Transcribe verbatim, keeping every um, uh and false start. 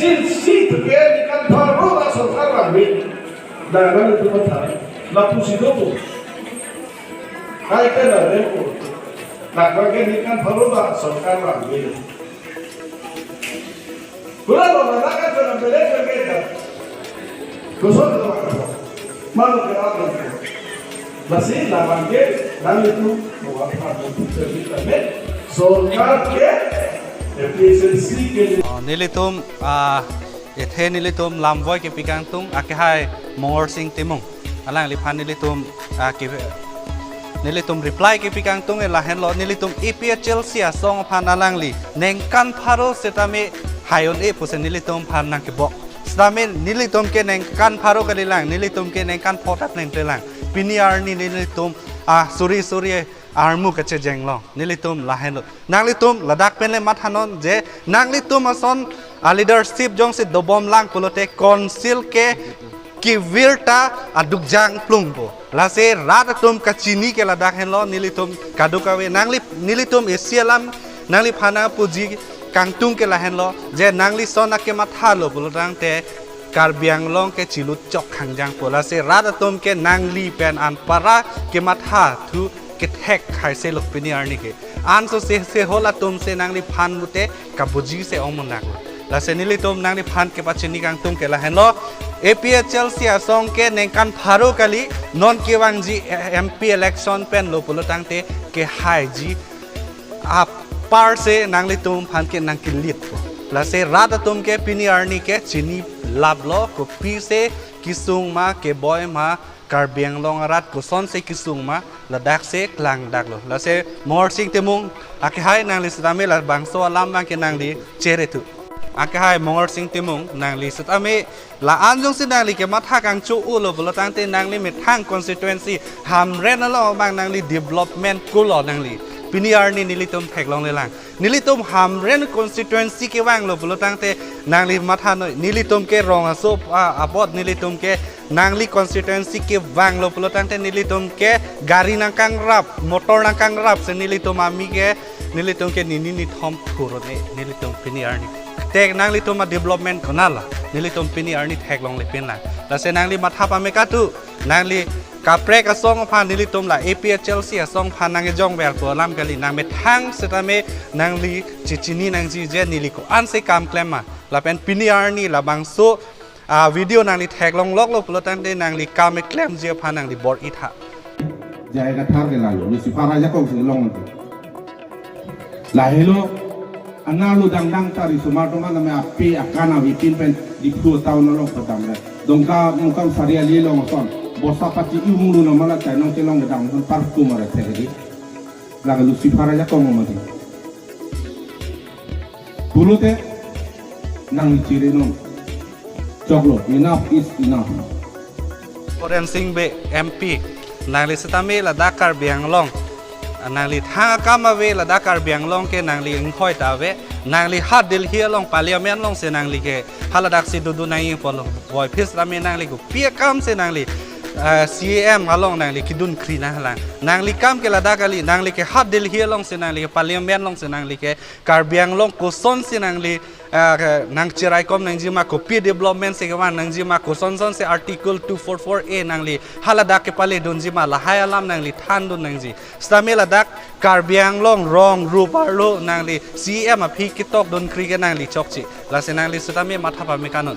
Isi tepe ningkan pharo ta sorkar vangve. Dara itu matha. Lapusi dopo. Kai ke na dengpo. Ladak ke ningkan pharo ta sorkar vangve. Kula lo na ka na bele ke ke. Kosong lo. Malu ke apa? Masih lawan ke, nanglitum mau apa? Mau kita kita, sorkar ke efisiensi ke. Oh, nelitum, ah, ethe nelitum lamvoi kepi kangtung, akehai Mongorsing Timung. Alangliphan nelitum, ah, ke, nelitum reply kepi kangtung, eh, lahenlo, nelitum A P H L C asong aphan alangli ningkan pharo setame hai un-e pusi nelitumphan nangkebok. Setame nelitum ke ningkan pharo kalilang, nelitum ke ningkan pho ta nangklelang. Pini arni nelitum, ah, suri suri armu kachejenglong. Nelitum lahenlo. Nanglitum ladak pen le mathanon je nanglitum ason, ah, leadership jongsi dobomlang pulote council ke kevir ta aduk jangplungpo. Lasi rat atum kachini ke ladak henlo, nelitum kadokave nangli, nelitum isi alam nangliphan nangpuji kangtung ke lahenlo, je nangli son ake mathalo pulotangte Karbi Anglong ke chilut chok khangjangpo. Lasi rat atum ke nangli pen anpara kematha thu kethek hai se lok pini arni ke. Anso se, se hol atum se nangliphan mute kabuji se ong monaklo. Lasi nelitum nangliphan kepachini kangtung ke lahenlo. A P H L C asong ke ningkan pharo kali, non kevangji M P election pen lo pulotangte kehaiji apar se nanglitumphan ke nangkelitpo. Lasi rat atum ke pini arni ke chini laplo, kopi se kesung ma, keboi ma, Karbi Anglong arat kosonsi kesung ma, ladak se klangdaklo. Lasi Mongorsing Timung, akehai nangli setame labangso alam abang ke nangli chere thu. Akehai Mongorsing Timung, nangli setame la-an jongsi nangli kematha kangcho-olo pulotangte nangli methang constituency Hamren along abang nangli development ko lo nangli. Pini arni nelitum theklonglelang. Nelitum Hamren constituency kevanglo pulotangte nangli mathanoi, nelitum ke rong aso, ah, apot nelitum ke nangli constituency kevanglo pulotangte nelitum ke gari nangkangrap, motor nangkangrap se nelitum ami ke, nelitum ke nini nithom thurone, nelitum pini arni. Te nanglitum a-development konatlo, nelitum pini arni theklongle pinlang. Lasi nangli matha pame kathu, nangli kaprek asong aphan nelitum la A P H L C asong aphan nangkejongverpo alam kali, nangmethang setame nangli chechini nangji je neli ko-ansi kam klem ma. Lapen pini arni labangso, ah, video nangli theklongloklo pulotangte nangli kam keklemji aphan nangli bor-itha. Jai Kathar ke lalu, Lucifer ajakong si long. Lahelo, anarlo dangdang ta risomar atum an name ape akan avi pin pen Diphu town along kedam re. Dongkamukam Sariali along ason. Bosa pati imulu namala chainong chelong kedam ason parku mara thekdi. Laga Lucifer ajakong mati. Pulote nangli chirinon. Choklo, enough is enough. Horen Sing Bey M P, nangli setame ladak Karbi Anglong. Nangli thang akam ave ladak Karbi Anglong ke nangli inghoi ta ave. Nangli ha Delhi along parliament along se nangli ke haladak si dodun nangji pulo. Boy phis rame nangli kopi akam se nangli, eh, C E M along nangli kedun kri nanglang. Nangli kam ke ladak kali, nangli ke ha Delhi along se nangli ke parliament along se nangli ke Karbi Anglong kosonsi nangli, eh, nangcheraikom nangji ma, kopi development si kevang nangji ma, kosonsonsi Article two four four A nangli haladak kepale dunji ma, lahai alam nangli thandun nangji. Setame ladak Karbi Anglong rong rup arlo nangli C E M aphi ketokdun kri ke nangli chokche. Lasi nangli setame matha pame kanon.